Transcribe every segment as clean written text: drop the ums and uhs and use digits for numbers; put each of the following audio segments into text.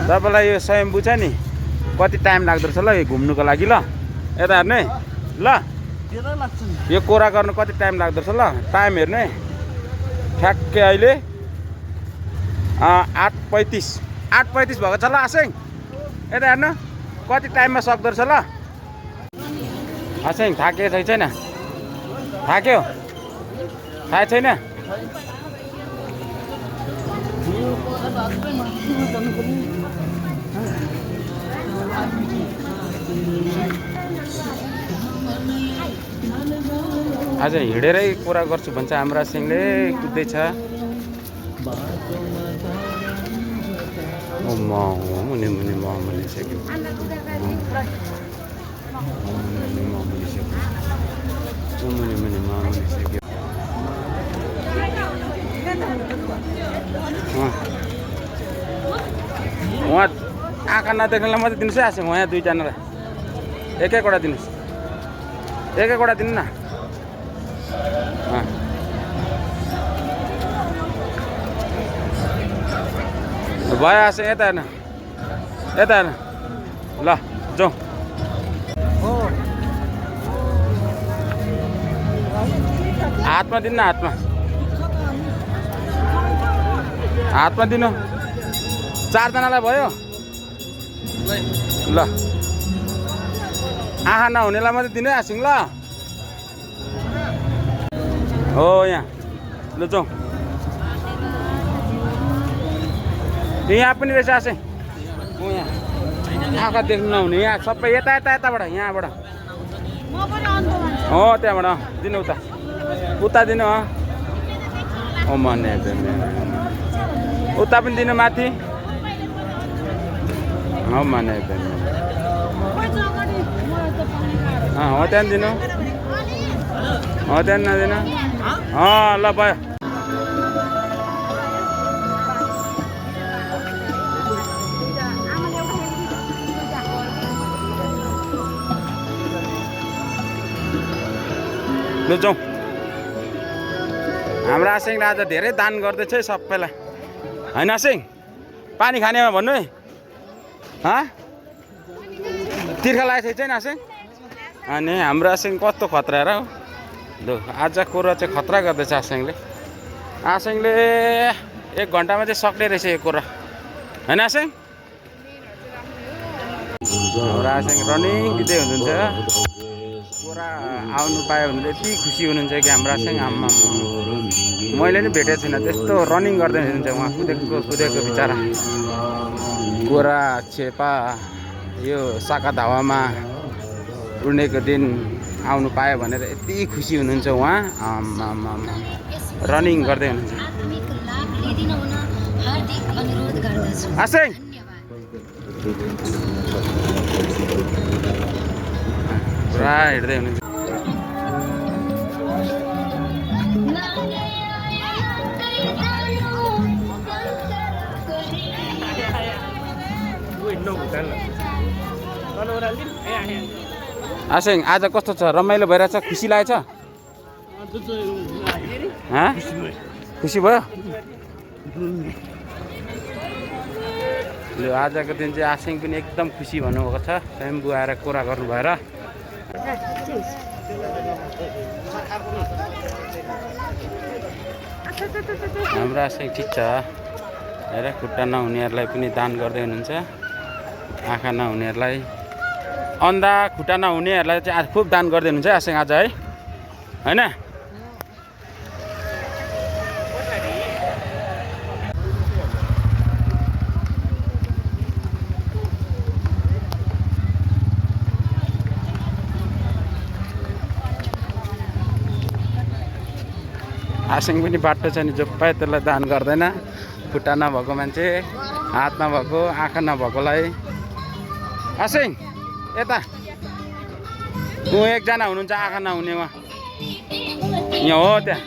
तपाईँलाई यो स्वयम्भू छ नि कति टाइम लाग्दो रहेछ ल यो घुम्नुको लागि ल यता हेर्नु है ल यो कोरा गर्नु कति टाइम लाग्दो रहेछ ल टाइम हेर्नु है ठ्याक्कै अहिले 8:35 भएको छ ल आसेङ यता हेर्नु कति टाइममा सक्दो रहेछ ल आसेङ थाकेको छैन थाक्यो थाहा छैन आज हिँडेरै कुरा गर्छु भन्छ हाम्रा सिंहले कुद्दैछ मुनि सक्यो उहाँ आँखा नदेख्नेलाई मात्रै दिनुहोस् है आसेङ यहाँ दुईजनालाई एक-एकवटा दिनुहोस् एक-एकवटा दिनु न भयो आसेङ यता हेर्न ल जाउँ हातमा दिनु न हातमा दिनु 4 जनालाई भयो ल आँखा नहुनेलाई मात्रै दिनु है आसिङ ल हो यहाँ ल जाउँ यहाँ पनि रहेछ आसिङ यहाँ आँखा देख्नु नहुने यहाँ सबै यताबाट यहाँबाट हो त्यहाँबाट दिनु उता दिनु ओ मने उता पनि दिनु माथि हो मने हो त्यहाँ दिनु हो त्यहाँ नदिनु ल भयो ल जाउँ हाम्रो आसिङले आज धेरै दान गर्दैछ है सबैलाई होइन आसिङ पानी खानेमा भन्नु है तिर्खा लागेको छैन आसिङ अनि हाम्रो आसिङ कस्तो खतरा र ल आज कुरा चाहिँ खतरा गर्दैछ आसिङले 1 घन्टामा चाहिँ सक्ने रहेछ यो कुरा होइन आसिङ हाम्रो आसिङ रनिङ दिँदै हुनुहुन्छ कुरा आउनु पायो भने यति खुसी हुनुहुन्छ कि हाम्रो आसिङ आम्मा मैले नि भेटेको छैन त्यस्तो रनिङ गर्दै हुनुहुन्छ उहाँ कुदेको बिचरा गोरा छेपा यो साका धावामा उड्नेको दिन आउनु पायो भनेर यति खुसी हुनुहुन्छ उहाँ रनिङ गर्दै हुनुहुन्छ आसिङ पुरा हिँड्दै हुनुहुन्छ आसिङ आज कस्तो छ रमाइलो भइरहेछ खुसी लागेछ खुसी भयो ल आजको दिन चाहिँ आसिङ पनि एकदम खुसी भन्नुभएको छ स्वयम्भू आएर कुरा गर्नु भएर हाम्रो आसिङ ठिक छ हेर खुट्टा नहुनेहरूलाई पनि दान गर्दै हुनुहुन्छ आँखा नहुनेहरूलाई अन्धा खुट्टा नहुनेहरूलाई चाहिँ आज खुब दान गर्दै हुनुहुन्छ आसिङ आज है होइन आसिङ पनि बाटो छ नि जो पायो त्यसलाई दान गर्दैन खुट्टा नभएको मान्छे हात नभएको आँखा नभएकोलाई आसिङ यता ऊ एकजना हुनुहुन्छ आँखा नहुनेमा यहाँ हो त्यहाँ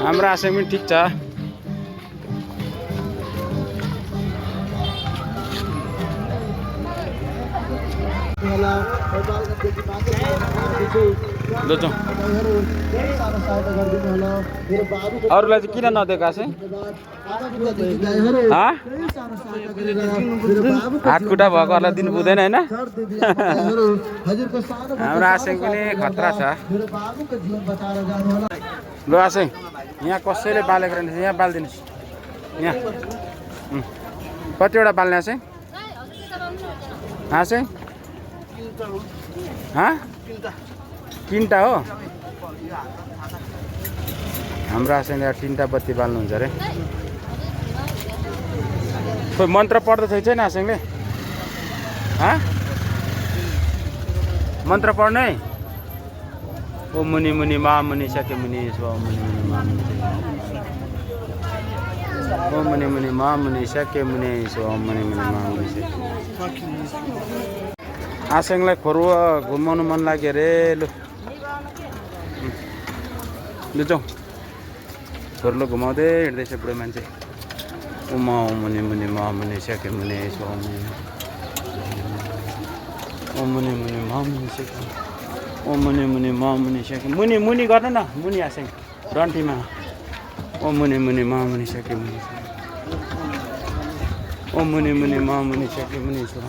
हाम्रो आसिङ पनि ठिक छ ल जाउँ अरूलाई चाहिँ किन नदिएका चाहिँ हात खुट्टा भएकोहरूलाई दिनु पुग्दैन होइन हाम्रो आसिङ पनि खतरा छ ल आसिङ यहाँ कसैले बालेको रहेछ यहाँ बालिदिनुहोस् यहाँ कतिवटा बाल्ने आसिङ आसिङ तिनवटा हो हाम्रो आसिङले 3टा बत्ती बाल्नुहुन्छ अरे खोइ मन्त्र पढ्दै छैन आसिङले मन्त्र पढ्ने ओ मुनि मुनि मा मुनि सके मुनि स्व मुनि मुनि मा मुनि ओ मुनि मुनि मा मुनि सके मुनि स्व मुनि मुनि मा मुनि सके आसिङलाई खोरुवा घुमाउनु मन लाग्यो अरे लु जाउँ खोर्लो घुमाउँदै हिँड्दैछ बुढो मान्छे ओ मुनि मुनि मा मुनि सके मुनि स्व ओ मुनि मुनि मा मुनि सके ओ मुनि मुनि मा मुनि सके मुनि मुनि गर्नु न मुनि आसिङ डन्ठीमा ओ मुनि मुनि मा मुनि सके मुनि ओ मुनि मुनि मा मुनि सके मुनि स्व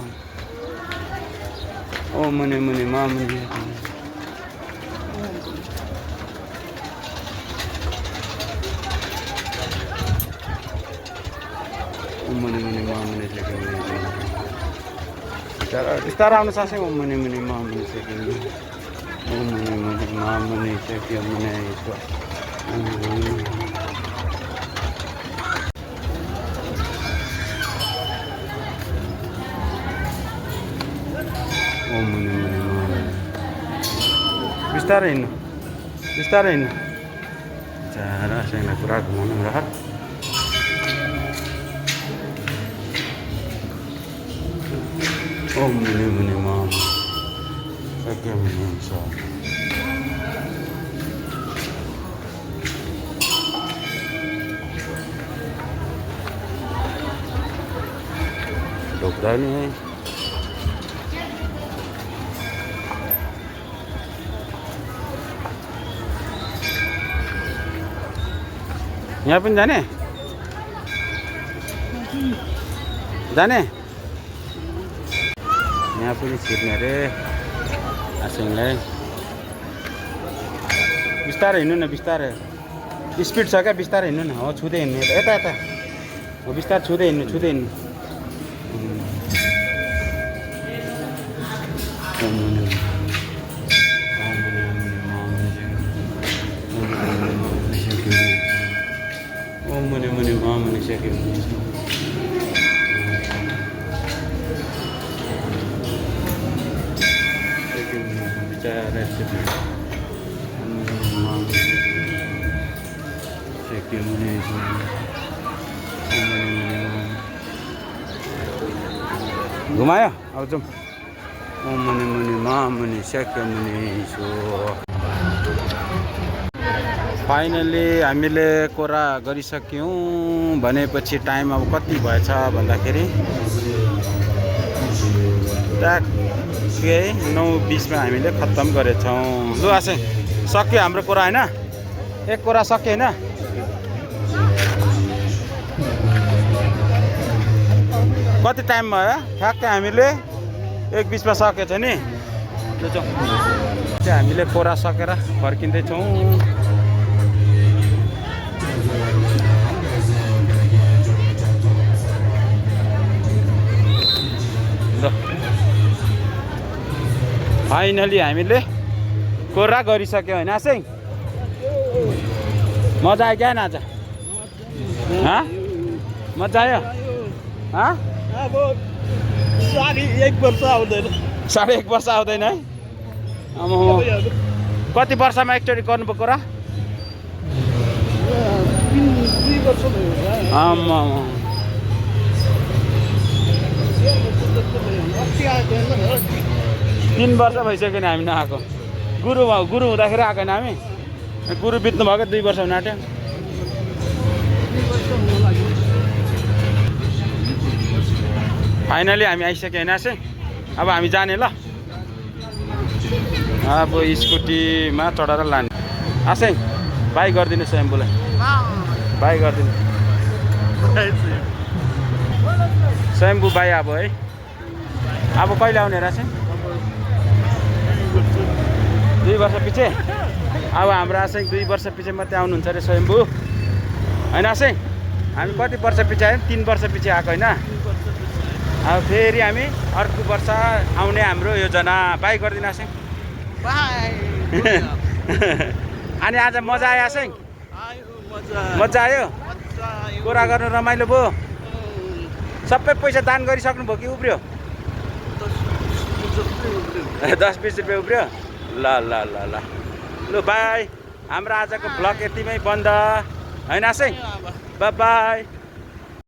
ओ मुनि मुनि मा मुनि ओ मुनि मुनि मा मुनि सके मुनि बिस्तारै आउनु सासै ओ मुनि मुनि मा मुनि सके ओ मुनि मुनि मा मुनि सके मुनि ओ मुनि मुनि मा बिस्तारै हिँड्नु चार आसिङलाई पुरा घुमाउनु र ओ मुनि मुनि मा सके मुनि स्व ढोक्दा नि है यहाँ पनि जाने यहाँ पनि छिर्ने अरे आसिङलाई बिस्तारै हिँड्नु न बिस्तारै स्पिड छ क्या बिस्तारै हिँड्नु न हो छुँदै हिँड्नु यता हो बिस्तारै छुँदै हिँड्नु ओ मुनि मुनि मा मुनि सके बिचारा घुमायो अब जाउँ ओ मुनि मुनि मा मुनि सके मुनि स्व फाइनली हामीले कोरा गरिसक्यौँ भनेपछि टाइम अब कति भएछ भन्दाखेरि ट्याक्कै 9:20 मा हामीले खत्तम गरेछौँ लु आसे सक्यो हाम्रो कोरा हैन एक कोरा सक्यो हैन कति टाइम भयो ठ्याक्कै हामीले 1:20 मा सकेछ नि लु जाउँ हामीले कोरा सकेर फर्किँदै छौँ फाइनली हामीले कोरा गरिसक्यौँ हैन आसिङ मजा आयो क्या आज मजा आयो अब 1.5 वर्ष आउँदैन 1.5 वर्ष आउँदैन है कति वर्षमा एकचोटि गर्नुभयो कोरा 2 वर्ष भयो 3 वर्ष भइसक्यो नि हामी नआएको गुरु हुँदाखेरि आएको नि हामी गुरु बित्नु भएको 2 वर्ष हुन आँट्यो फाइनली हामी आइसक्यो हैन आसे अब हामी जाने ल अब स्कुटीमा चढाएर लाने आसेङ बाई गरिदिनु स्वयम्बुलाई बाई गरिदिनु स्वयम्बु बाई अब है अब कहिले आउने रासेङ 2 वर्ष पछि अब हाम्रो आसेङ 2 वर्ष पछि मात्रै आउनुहुन्छ अरे स्वयम्बु होइन आसेङ हामी कति वर्ष पछि आयौँ 3 वर्ष पछि आएको होइन अब फेरि हामी अर्को वर्ष आउने हाम्रो योजना बाई गरिदिनु आसेङ अनि आज मजा आयो आसेङ मजा आयो कुरा गर्नु रमाइलो भयो सबै पैसा दान गरिसक्नु भयो कि उब्रियो 10-20 रुपियाँ उब्रियो ल ल ल ल लु बाई हाम्रो आजको भ्लग यतिमै बन्द होइन आसेङ बाई बाई